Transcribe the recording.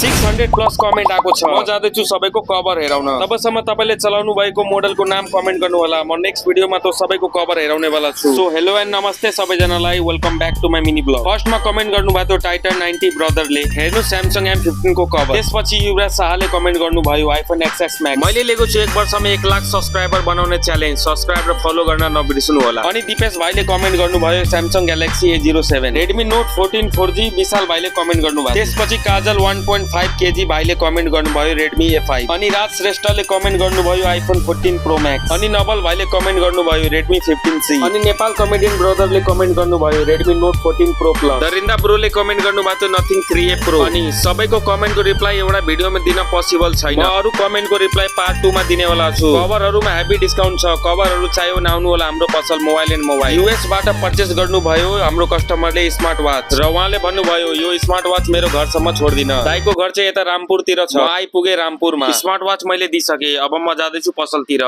600 plus comment आएको छ। म जाँदैछु सबैको कभर हेराउन। तबसम्म तपाईले चलाउनु भएको मोडलको नाम कमेन्ट गर्नु होला। म नेक्स्ट भिडियोमा त सबैको कभर हेराउने वाला छु। सो हेलो एन्ड नमस्ते सबैजनालाई, welcome back to my mini blog. फर्स्टमा कमेन्ट गर्नुभयो टाइटन 90 ब्रदरले, हेर्नु स्यामसङ M15 को कभर। त्यसपछि युवराज शाहले कमेन्ट गर्नुभयो आइफोन XS Max। मैले लिएको छु 1 वर्षमा 1 लाख सब्स्क्राइबर बनाउने च्यालेन्ज। सब्स्क्राइब र फलो गर्न नबिर्सनु होला। अनि दिपेश भाइले कमेन्ट गर्नुभयो Samsung galaxy A07। Redmi Note 14 4G विशाल भाइले कमेन्ट गर्नुभयो। त्यसपछि काजल 1.5 kg भाइले कमेन्ट गर्नुभयो रेडमी A5। अनि राज श्रेष्ठले कमेन्ट गर्नुभयो आइफोन 14 प्रो मैक्स। अनि नवल भाइले कमेन्ट गर्नुभयो रेडमी 15C। अनि नेपाल कमेडियन ब्रदरले कमेन्ट गर्नुभयो Redmi Note 14 pro plus. Darinda ब्रोले कमेन्ट गर्नुभयो नथिङ 3A प्रो। अनि सबैको कमेन्टको रिप्लाई एउटा भिडियोमा दिन पोसिबल छैन। म अरु कमेन्टको रिप्लाई पार्ट 2 मा दिने वाला छु। कभरहरुमा हेभी डिस्काउन्ट छ। कभरहरु चाहियो भने आउनु होला हाम्रो पसल मोबाइल एन्ड मोबाइल। US बाट पर्चेस गर्नुभयो हाम्रो कस्टमरले स्मार्ट वाच र उहाँले भन्नुभयो यो स्मार्ट वाच मेरो घरसम्म छोड्दिन। दाइको घर चाहिँ यता रामपुरतिर छ। म आइपुगे रामपुरमा। स्मार्ट वाच मैले दिइसके। अब म जाँदैछु पसलतिर।